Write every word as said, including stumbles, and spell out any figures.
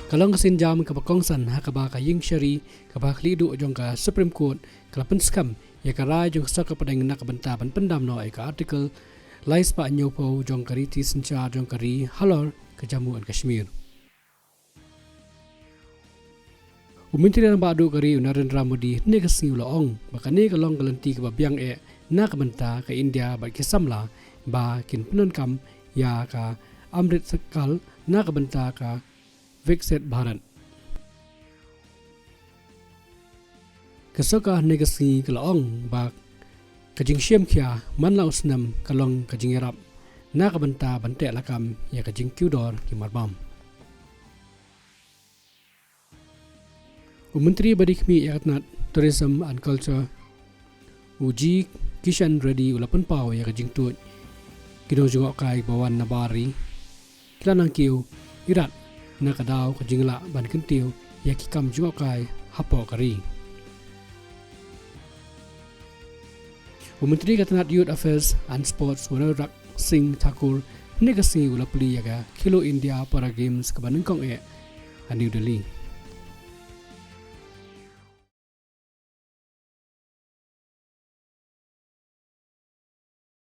Ka long ka sienjam kaba kongsan ha kaba ka ïing shari kaba khlieh duh jong ka Supreme Court ka la pynskhem ïa ka rai jong ka sorkar pdeng na ka bynta ban pyndam noh ïa ka Article lai spah hynñiewphew jong ka riti synshar jong ka ri halor ka Jammu and Kashmir. U Myntri Rangbah Duh ka ri u Narendra Modi hynne ka sngi u la ong ba kane ka long ka lynti kaba biang eh na ka bynta ka India bad ki samla ba kin pyndonkam ïa ka Amrit Kaal na ka bynta ka Viksit Bharat. Ka sorkar hynne ka sngi ka la ong ba ka jingshem khia man la u snem ka long ka jingïarap na ka bynta ban teh lakam ïa ka jingkiew dor ki marbam. U Myntri ba dei khmih ïa ka tnat Tourism and Culture, u G Kishan Reddy u la pynpaw ïa ka jingtuid ki nongjngohkai ba wan na bar ri ki la nang kiew irat na ka daw ka jinglah ban kyntiew ïa ki kam jngohkai hapoh ka ri. U Myntri ka tnat Youth Affairs and Sports u Anurag Singh Thakur hynne ka sngi u la plie ïa ka Khelo India Para Games kaba nyngkong eh ha New Delhi.